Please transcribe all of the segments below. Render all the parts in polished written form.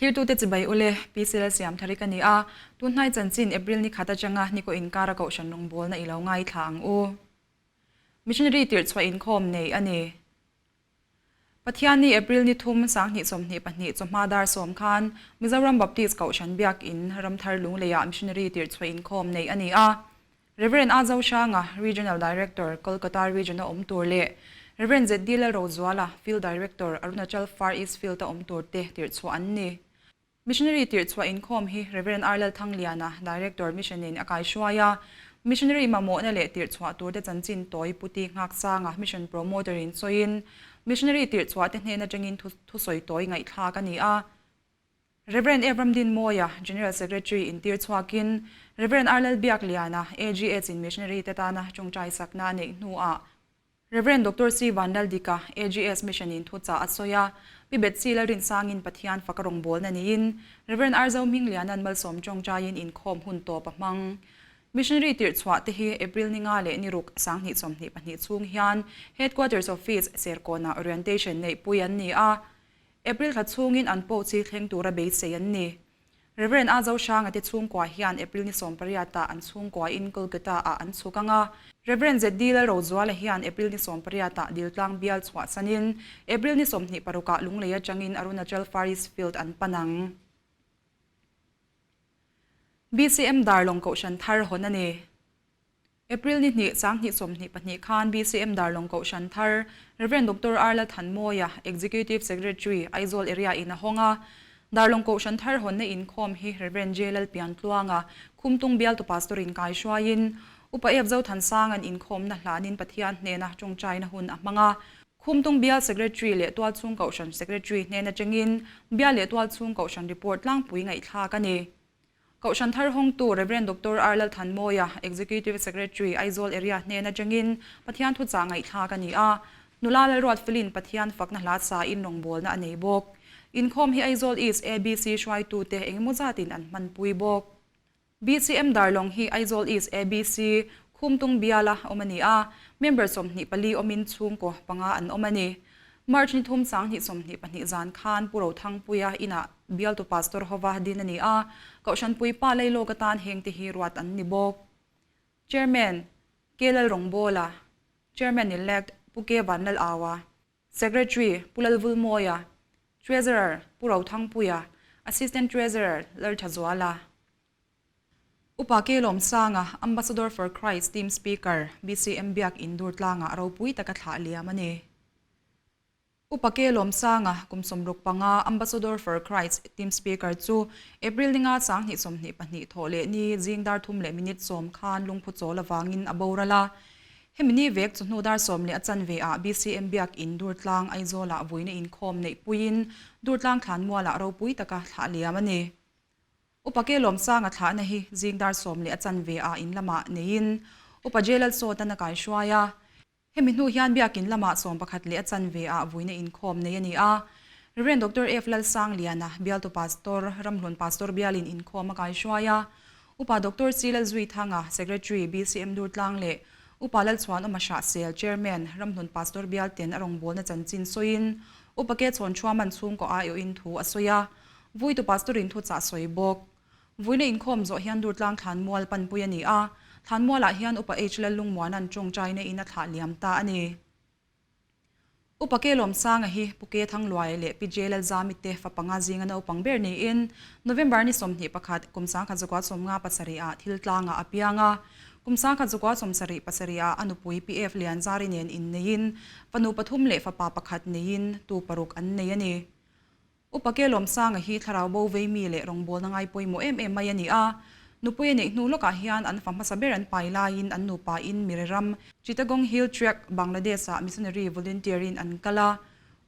Thlirtute chibai ule, PC Lalsiamthari ka ni a, tunhnai chanchin April ni khat atanga Niko inkara kohhran rawngbawlna i lo ngaithla ang u. Missionary tirhchhuah inkhawm nei a ni. Pathianni April ni thum 2022 chawhma dar sawm khan Mizoram Baptist Kohhran Biakin Ramthar Lungleiah Missionary tirhchhuah inkhawm neih a ni a. Rev. A Zohranga, Regional Director, Kolkata Region-a awm tur leh Rev. ZD Lalrozuala, Field Director, Arunachal Far East Field-a awm tur te tirhchhuah an ni. Missionary tirhchhuah inkhawm hi Rev. R. Lalthangliana, Director, Mission in a kaihruai a. Missionary mamawhna leh tirhchhuah turte chanchin tawi Puti Nghaksanga, Mission Promoter in sawiin, Missionary tirhchhuah te hnen atangin thusawi tawi ngaihthlak a ni a. Rev. Evram Dinmawia, General Secretary in tirchhuakin, Rev. R. Lalbiakliana, AGH in Missionary te tana tawngtai sakna a neih hnuah, Rev. Doctor C. Vanlaldika, AGS Mission in thuchah a sawi a, Pi Betsy Lalrinsangin Pathian faka rawngbawlna niin, Rev. R. Zohmingliana'n malsawm tawngtaiin inkhawm hun tawp a hmang. Missionary tirhchhuah te hi April ni nga leh ni ruk 2022 chhung hian Headquarters Office, Serkawnah orientation neihpui an ni a, April thla chhungin an poh chi thleng tura beisei an ni. Rev. A Zohranga te chhungkua hian April ni 18 ah an chhungkua in Kolkata ah an chhuk ang a. Rev. ZD Lalrozuala hian April ni 18 ah Diltlang bial chhuahsanin April ni 26 ah Lunglei atangin Arunachal Far East Field an pan ang. BCM Darlawng Kohhran thar hawn a ni. April ni hnih, 2022 khan BCM Darlawng Kohhran thar Rev. Doctor R. Lalthanmawia, Executive Secretary, Aizawl Area in a hawng a. Darlawng Kohhran thar hawnna inkhawm hi Rev. J. Lalpiantluanga, Khumtung Bialtu Pastor in kaihruaiin, Upa Ep Zothansang an inkhawmna hlanin Pathian hnena tawngtaina hun a hmang a. Khumtung Bial Secretary leh Tualchhung Kohhran Secretary hnen atangin Bial leh Tualchhung Kohhran report tlangpui ngaihthlak a ni. Kohhran thar hawngtu Rev. Doctor R. Lalthanmawia, Executive Secretary, Aizawl Area hnen atangin Pathian thuchah ngaihthlak a ni a. Nula Lalruatfelin Pathian fakna hla sain rawngbawlna a nei bawk. Inkhawm hi Aizawl East ABC hruaitute engemaw zatin an hmanpui bawk. BCM Darlawng hi Aizawl East ABC, Khumtung biala awm a ni a, member 24 awmin chhungkaw panga an awm a ni. March ni thum 2022 zan khan Pu Rothangpuia inah bialtu Pastor hova din a ni a, Kohhranpui pa Leilawk atan hengte hi ruat an ni bawk. Chairman, K Lalrawngbawla, Chairman-elect, Pu K Vanlalaua, Secretary, Pu Lalvulmawia, Treasurer, Pu Rothangpuia, Assistant Treasurer, Lalthazuala. Upa K Lawmsanga, Ambassador for Christ Team Speaker, BCM Biak In Durtlangah ropui taka thlah liam a ni. Upa K Lawmsanga, kum 65, Ambassador for Christ Team Speaker chu April ni nga 2022 thawh leh ni zing dar thum leh minute sawm khan lungphu chawl avangin a boral a. Hemi ni vek chu hnu dar sawm leh a chanve ah BCM Biak In Durtlang Aizawlah vuina inkhawm neih puiin Durtlang thlanmualah ropui taka thlah liam a ni. Upa Ke Lawmsanga thlahna hi zing dar sawm leh a chanve ah in lamah neiin Upa J Lalsawtan a kaihruai a. Hemi hnu hian biakin lamah sawm pakhat leh a chanve ah vuina inkhawm nei a ni a. Rev. Doctor F Lalsangliana, Bialtu Pastor, Ramhlun Pastor bialin inkhawm a kaihruai a. Upa Doctor C Lalzuithanga, Secretary, BCM Durtlang leh Upa Lalchhuanawma Hrahsel, Chairman, Ramhlun Pastor bialten a rawngbawlna chanchin sawiin Upa Ke Chhawnchhuaman chhungkaw aiawhin thu a sawi a. Vuitu Pastor in thuchah sawi bawk. Vuina inkhawm zawh hian Durtlang Thlanmual panpui a ni a, Thlanmualah hian Upa H Lallungmuana'n tawngtaina in a thlah liam ta a ni. Upa Ke Lawmsanga hi Pu Ke Thangluai leh Pi J Lalzami te fa panga zinga naupang ber niin November ni 21 kum 1957 ah thil tlangah a piang a. Kum 1977 ah a nupui Pi F Lianzari nen inneiin fanu pathum leh fapa pakhat neiin tu paruk an nei a ni. Upa Ke Lawmsanga hi thlarau bo vei mi leh rawngbawlna ngai pawimawh em em mai a ni a. Nupui a neih hnu lawkah hian an fa hmasa ber an pai laiin an nupa in Miriram, Chittagong Hill Tract, Bangladesh ah missionary volunteer in an kal a.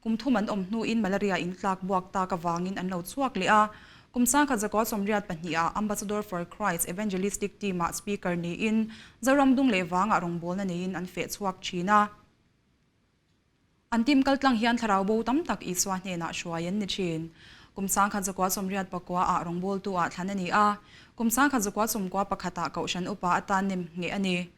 Kum thum an awm hnuin malaria in tlak buak tak avangin an lo chhuak leh a. Kum 1982 ah Ambassador for Christ Evangelistic Team ah speaker niin Zoram dung leh vangah rawngbawlna neiin an feh chhuak thin a. An team kaltlang hian thlarau bo tam tak Isua hnenah hruai an ni thin. Kum 1989 ah rawngbawltu ah thlan a ni a, kum 1991 ah Kohhran upa atan nem ngheh a ni.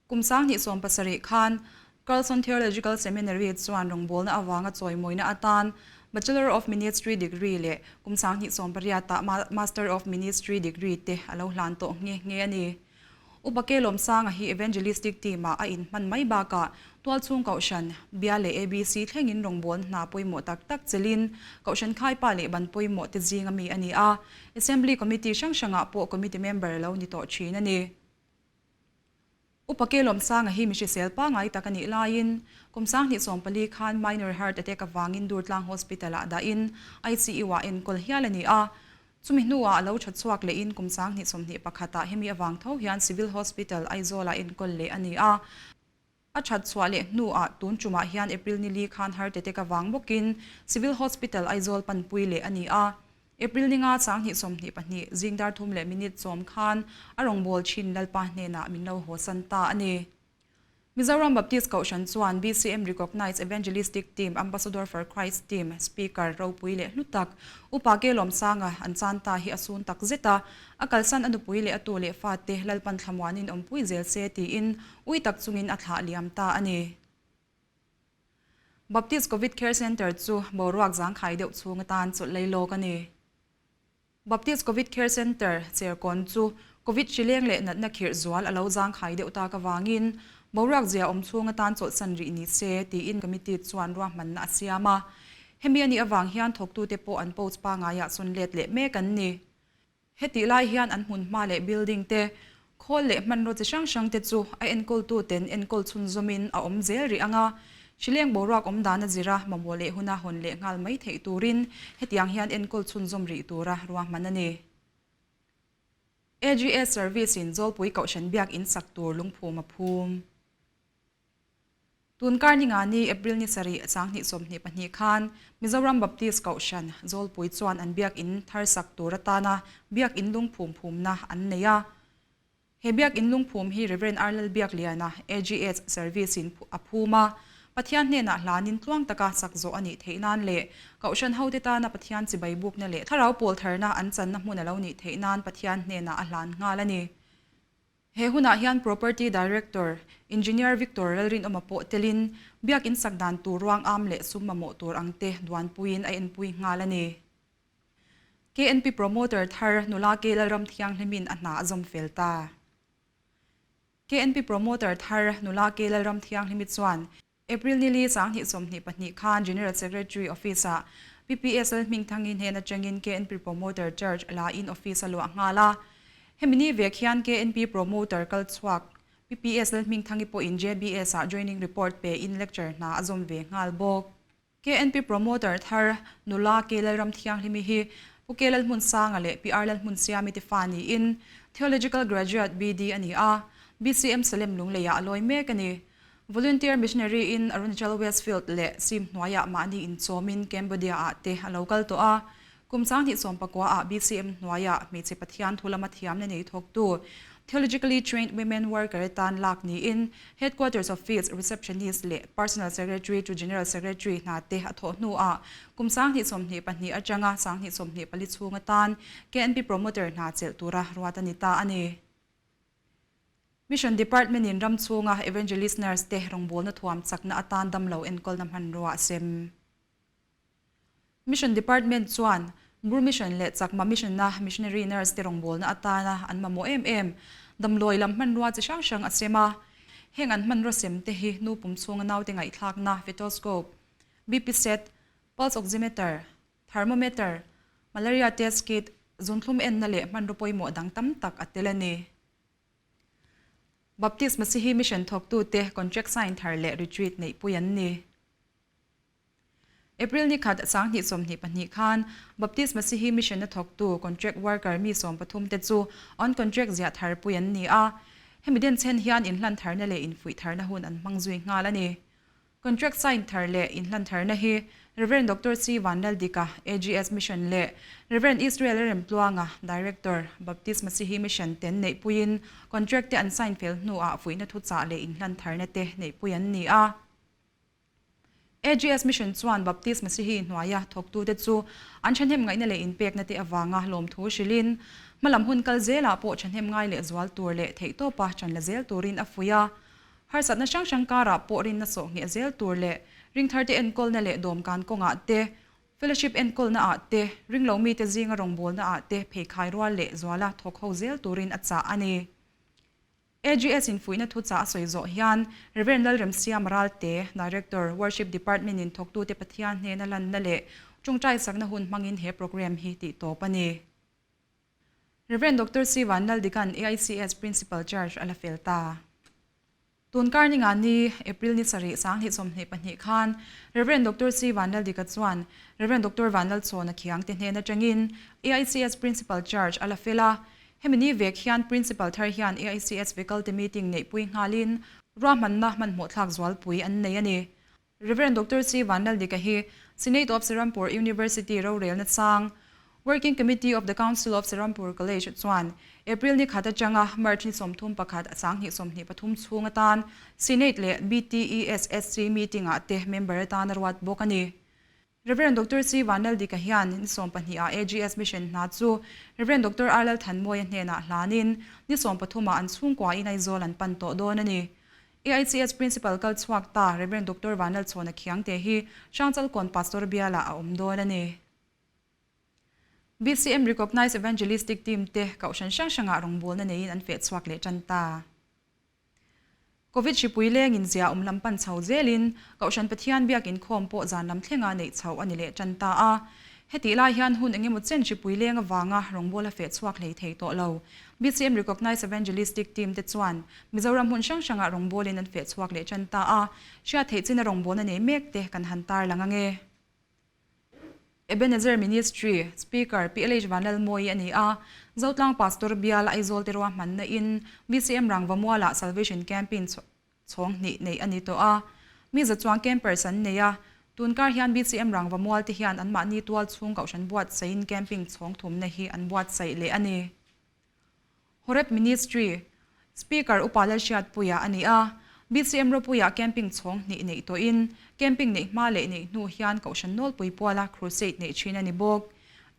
Kum 2017 khan Carlson Theological Seminary chuan rawngbawlna avanga chawimawina atan Bachelor of Ministry degree leh kum 2018 ah Master of Ministry degree te a lo hlan tawh nghe nghe a ni. Upa Ke Lawmsanga hi Evangelistic team ah a inhman mai bakah Tualchhung Kohhran, Bia leh ABC thlengin rawngbâwl hna pawimawh tak tak chelin Kohhran khaipa leh ban pawimawh te zinga mi a ni a, Assembly Committee hrang hrangah pawh Committee member a lo ni tawh thin a ni. Upa Ke Lawmsanga hi mi hrisel pangngai tak a nih laiin kum 2014 khan minor heart attack avangin Durtlang Hospital-ah dahin ICU-ah enkawl hial a ni a, Chumi hnuah a lo tha chhuak lehin kum 2021 ah hemi avang tho hian Civil Hospital Aizawl-ah enkawl leh a ni a. A that chhuah leh hnuah tun tumah hian April ni li khan heart attack avang bawkin Civil Hospital Aizawl panpui leh a ni a. April ni nga 2022 zing dar thum leh minute sawm khan a rawngbâwl thin Lalpa hnenah min lo hawsan ta a ni. Mizoram Baptist Kohhran chuan BCM Recognized Evangelistic Team Ambassador for Christ Team Speaker ropui leh hlu tak Upa Ke Lawmsanga an chan ta hi a sun tak zet a, a kalsan a nupui leh a tu leh fate Lalpan thlamuanin awmpui zel se tiin ui tak chungin a thlah liam ta a ni. Baptist Covid Care Centre chu boruak zangkhai deuh chhung atan chawlh lei lawk a ni. Baptist Covid Care Centre, Cherkawn chu Covid hrileng leh natna khirh zual a lo zangkhai deuh tak avangin boruak zia awm chhung atan chawlhsan rih ni se tiin committee chuan ruahmanna a siam a. Hemi a nih avang hian thawktute pawh an post pangaiah sawn let leh mek an ni. Hetih lai hian an hmunhma leh building te, khawl leh hmanraw chi hrang hrang te chu a enkawltuten enkawl chhunzawmin a awm zel rih ang a. Hrileng boruak awm dan a zir a, mamawh leh huna hawn leh nghal mai theih turin hetiang hian enkawl chhunzawm rih tura ruahman a ni. AGS Service in Zawlpui Kohhran Biak In sak tur lungphum a phum. Tun kar ni nga ni April ni sarih 2022 khan Mizoram Baptist Kohhran Zawlpui chuan an Biak In thar sak tur atana Biak In lungphum phumna an nei a. He Biak In lungphum hi Rev. R. Lalbiakliana, AGH Service in a phum a, Pathian hnenah hlanin tluang taka sak zawh a nih theih nan leh Kohhran hote tana Pathian chibai bukna leh thlarau pawl tharna an channa hmun a lo nih theih nan Pathian hnenah a hlan nghal a ni. He hunah hian Property Director, Engineer Victor Lalrinawma pawh telin Biak In sak dan tur ruang am leh sum mamawh tur ang te duanpuiin a enpui nghal a ni. KNP Promoter thar nula K Lalramthianghlimin a hna a zawm fel ta. KNP Promoter thar nula K Lalramthianghlimi chuan April ni li 2022 khan General Secretary Office-ah PPS Lalhmingthangi hnen atangin KNP Promoter Charge la in office a luah nghal a. Hemi ni vek hian KNP Promoter kal chhuak PPS Lalhmingthangi pawhin JBS-ah joining report pe in lecture hna a zawm ve nghal bawk. KNP Promoter thar nula K Lalramthianghlimi hi Pu K Lalhmunsanga leh Pi R Lalhmunsiami te fa niin Theological Graduate BD a ni a, BCM Salem Lungleiah a lawi mek a ni. Volunteer Missionary in Arunachal Westfield leh Sim hnuaiah mahni inchawmin Cambodia-ah te a lo kal tawh a. Kum 2019 ah BCM hnuaiah hmeichhe Pathian thu lama thiamna nei thawktu Theologically Trained Women Worker atan lak niin Headquarters Office Receptionist leh Personal Secretary to General Secretary hna te a thawh hnuah kum 2022 atanga 2024 chhung atan KNP Promoter hna chelh tura ruat a ni ta a ni. Mission Department in ram chhunga Evangelist Nurse te rawngbawlna thuam chakna atan damlo enkawlna hmanrua a sem. Mission Department chuan Bru Mission leh Chakma Mission-a Missionary Nurse te rawngbawlna atana an mamawh em em damdawi lam hmanrua chi hrang hrang a sem a. Heng an hmanraw sem te hi nu pum chhunga naute ngaihthlakna fetoscope, BP set, pulse oximeter, thermometer, malaria test kit, zunthlum enna leh hmanraw pawimawh dang tam tak a tel a ni. Baptist Masihi Mission thawktute contract sign thar leh retreat neihpui an ni. April ni khat 2022 khan Baptist Masihi Mission-a thawktu contract worker mi 13 te chu on contract ziah thar pui an ni a. Hemi denchhen hian inhlan tharna leh infuih tharna hun an hmang zui nghal a ni. Contract sign thar leh inhlan tharna hi Rev. Doctor C. Vanlaldika, AGS Mission leh Rev. Israel Remtluanga, Director, Baptist Masihi Mission ten neihpuiin contract te an sign fel hnuah fuihna thuchah leh inhlan tharna te neihpui an ni a. AGS Mission chuan Baptist Masihi hnuaia thawktute chu an thahnem ngaihna leh inpekna te avanga lawmthu hrilhin, hmalam hun kal zelah pawh thahnem ngai leh zual tur leh theihtawpa ṭan la zel turin a fuih a. Harsatna hrang hrang karah pawh rinna sawh ngheh zel tur leh ringtharte enkawlna leh dawmkan kawngah te. Fellowship enkawlna ah te, ringlo mite zinga rawngbawlna ah te pheikhai rual leh zuala thawk ho zel turin a chah a ni. AGS in fuihna thu chah a sawi zawh hian Rev. Lalremsiam Ralte, Director, Worship Department in thawktute Pathian hnena lanna leh tawngtai sakna hun hmangin he programme hi tih tawp a ni. Rev. Doctor C. Vanlaldikan AICS Principal Charge a la fel ta. Tun kar ni nga ni, April ni sarih 2022 khan Rev. Doctor C. Vanlaldika chuan Rev. Doctor Vanlalchhawna Khiangte hnen atangin AICS Principal Charge a la fel a. Hemi ni vek hian Principal thar hian AICS Faculty Meeting neihpui nghalin ruahmanna hmanhmawh thlak zualpui an nei a ni. Rev. Doctor C. Vanlaldika hi Senate of Serampore University rorelna chang, Working Committee of the Council of Serampore College chuan April ni khat atanga March ni 31 2023 chhung atan Senate leh BTESSC meeting ah te member atan a ruat bawk a ni. Rev. Doctor C. Vanlaldika hian ni 12 ah AGS Mission hna chu Rev. Doctor R. Lalthanmawia hnenah hlanin ni 13 ah an chhungkuain Aizawl an pan tawh dawn a ni. AICS Principal kal chhuak ta Rev. Doctor Vanlalchhawna Khiangte hi Hrangchalkawn Pastor bialah a awm dawn a ni. BCM Recognized Evangelistic Team te kohhran hrang hrangah rawngbawlna neiin an feh chhuak leh tan ta. Covid hripui lengin zia awm lam pan chho zelin Kohhran Pathian biak inkhawm pawh zan lam thlenga neih chhoh a ni leh tan ta a. Hetih lai hian hun engemaw chen hripui leng avanga rawngbawla feh chhuak hlei thei tawh lo. BCM Recognized Evangelistic Team te chuan Mizoram hmun hrang hrangah rawngbawlin an feh chhuak leh tan ta a. Hriat theih china rawngbawlna nei mek te kan han tarlang ange. Ebenezer Ministry Speaker PLH Vanlalmawii a ni a, Zotlang Pastor Bial Aizawl te ruahmanna in BCM Rangvamualah Salvation Camping chhawng hnih neih a ni tawh a. Mi za chuang campers an nei a, tunkar hian BCM Rangvamual te hian anmahni tual chhung kohhran buatsaihin camping chhawng thumna hi an buatsaih leh a ni. Horeb Ministry Speaker Upa Lalhriatpuia a ni a, BCM Ropuia camping chhawng hnih neih tawhin camping neih hma leh neih hnu hian Kohhran Nawlpui puala crusade neih thin a ni bawk.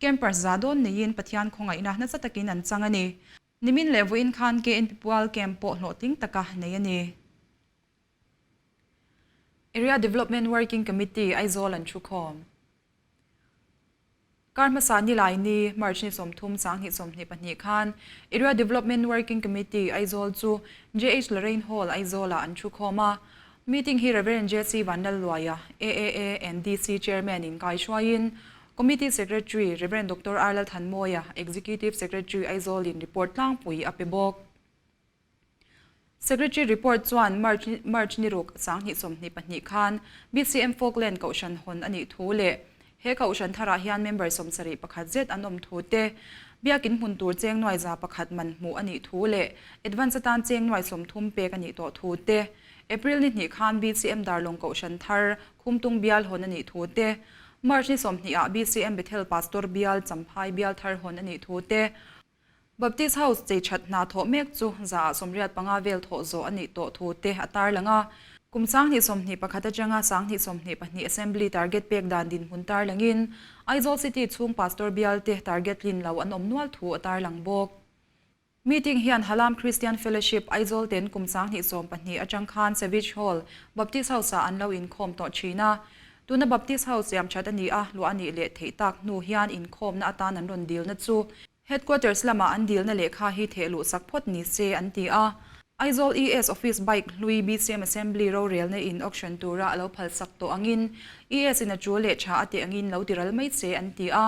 Campers za dawn neiin Pathian khawngaihna nasa takin an chang a ni. Nimin leh vawiin khan KNP pual camp pawh hlawhtling taka nei a ni. Area Development Working Committee Aizawl an thukhawm. Kar hmasa nilai ni, March ni 30 2022 khan Area Development Working Committee Aizawl chu JH Lorraine Hall Aizawlah an thukhawm a. Meeting hi Rev. JC Vanlalluaia, AAA and DC Chairman in kaihruaiin Committee Secretary Rev. Doctor R Lalthanmawia, Executive Secretary Aizawl in report tlangpui a pe bawk. Secretary report chuan March March ni ruk 2022 khan BCM Falkland Kohhran hawn a nih thu leh he Kohhran tharah hian member 71 zet an awm thu te, biakin hmun tur cheng nuai 100 man hmuh a nih thu leh advance atan cheng nuai 30 pek a nih tawh thu te, April ni hnih khan BCM Darlawng Kohhran thar Khumtung bial hawn a nih thu te, March ni 20 ah BCM Bethel Pastor bial Champhai bial thar hawn a nih thu te, Baptist House chei that hna thawh mek chu 85% vel thawh zawh a nih tawh thu te a tarlang a. Kum 2021 atanga 2022 Assembly target pek dan dinhmun tarlangin Aizawl City chhung Pastor bial te target tlin lo an awm nual thu a tarlang bawk. Meeting hian Halam Christian Fellowship Aizawl ten kum 2012 atang khan Savage Hall, Baptist House-ah an lo inkhawm tawh thin a. Tuna Baptist House siam that a ni a, luah a nih leh theih tak hnu hian inkhawmna atan an rawn dilna chu Headquarters lamah an dilna lehkha hi theh luh sak phawt ni se an ti a. Aizawl ES Office bike hlui BCM Assembly rorelna in auction tura a lo phal sak tawh angin ES in a tul leh tha a tih angin lo ti ral mai se an ti a.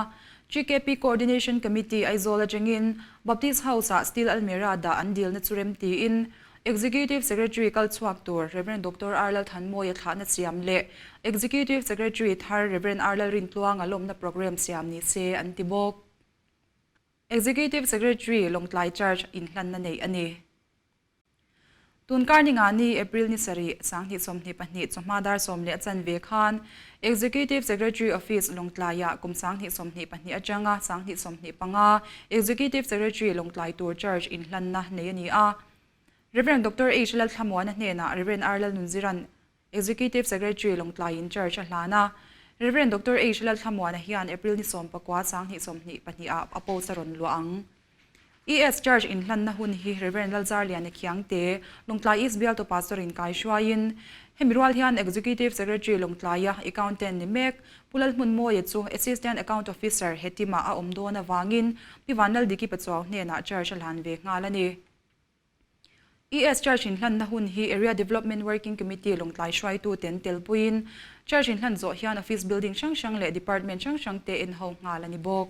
GKP Coordination Committee Aizawl atangin Baptist House-ah steel almirah dah an dilna chu rem tiin Executive Secretary kal chhuak tur Rev. Doctor R Lalthanmawia thlahna siam leh Executive Secretary thar Rev. R Lalrintluanga lawmna programme siam ni se an ti bawk. Executive Secretary Lawngtlai Church inhlanna neih a ni. Tunkar ni nga ni April ni sarih 2022 chawhma dar 10:15 khan Executive Secretary Office Lawngtlaiah kum 2022 atanga 2025 Executive Secretary Lawngtlai tur Church inhlanna nei a ni a. Rev. Doctor H Lalthlamuana hnenah Rev. R Lalnunziran Executive Secretary Lawngtlai in Church a hlan a. Rev. Doctor H Lalthlamuana hian April ni 19 2022 ah a post a rawn luah ang. ES Church inhlanna hun hi Rev. Lalzarliana Khiangte, Lawngtlai East Bialtu Pastor in kaihruaiin. Hemi rual hian Executive Secretary Lawngtlaia Accountant ni mek Pu Lalhmunmawia chu Assistant Account Officer he team-ah a awm dawn avangin Pi Vanlaldiki Pachuau hnenah charge a hlan ve nghal a ni. ES Charge inhlanna hun hi Area Development Working Committee Lawngtlai hruaituten telpuiin charge inhlan zawh hian office building hrang hrang leh department hrang hrang te en ho nghal a ni bawk.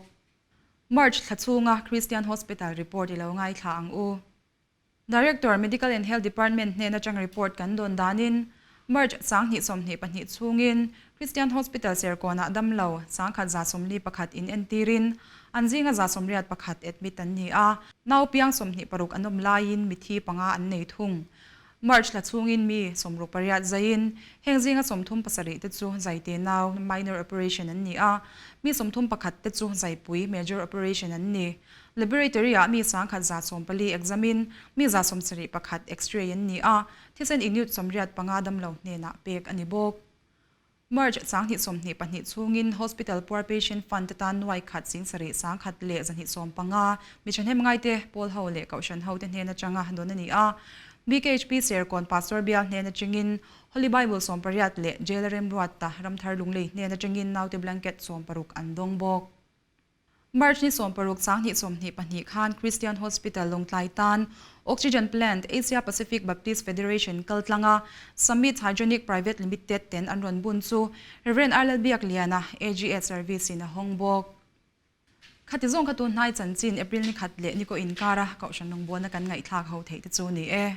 March thla chhunga Christian Hospital report i lo ngaithla ang u. Director, Medical and Health Department hnen atang report kan dawn danin March 2022 chhungin Christian Hospital Serkawnah damlo 1141 in entirin an zinga 81 admit an ni a. Nau piang 26 an awm laiin mithi panga an nei thung. March thla chhungin mi 68 zaiin heng zinga 37 te chu zaite nau, minor operation, an ni a, mi 31 te chu zaipui, major operation, an ni. Laboratory-ah mi 1140 exam-in mi 71 x-ray an ni a, Thisen unit 85 damlo hnenah pek a ni bawk. March 2022 chhungin Hospital Poor Patient Fund te tan nuai khat 7000 1,215 mi thahnem ngaite pawl ho leh kohhran ho te hnen atanga dawn a ni a. BKHP Serkawn Pastor Bial hnen atangin Holy Bible 18 leh Jail a remruatta Ramthar Lunglei hnen atangin naute blanket 60 an dawng bawk. March ni 16 2022 khan Christian Hospital Lawngtlai tan Oxygen Plant Asia Pacific Baptist Federation kaltlanga Summit Hygienic Private Limited ten an rawn bun chu Rev. R Lalbiakliana, AGS Service in a hawng bawk. Khati zawng kha tun hnai chanchin April ni khat leh ni kaw inkara Kohhran rawngbawlna kan ngaihthlak ho theih te chu ni e.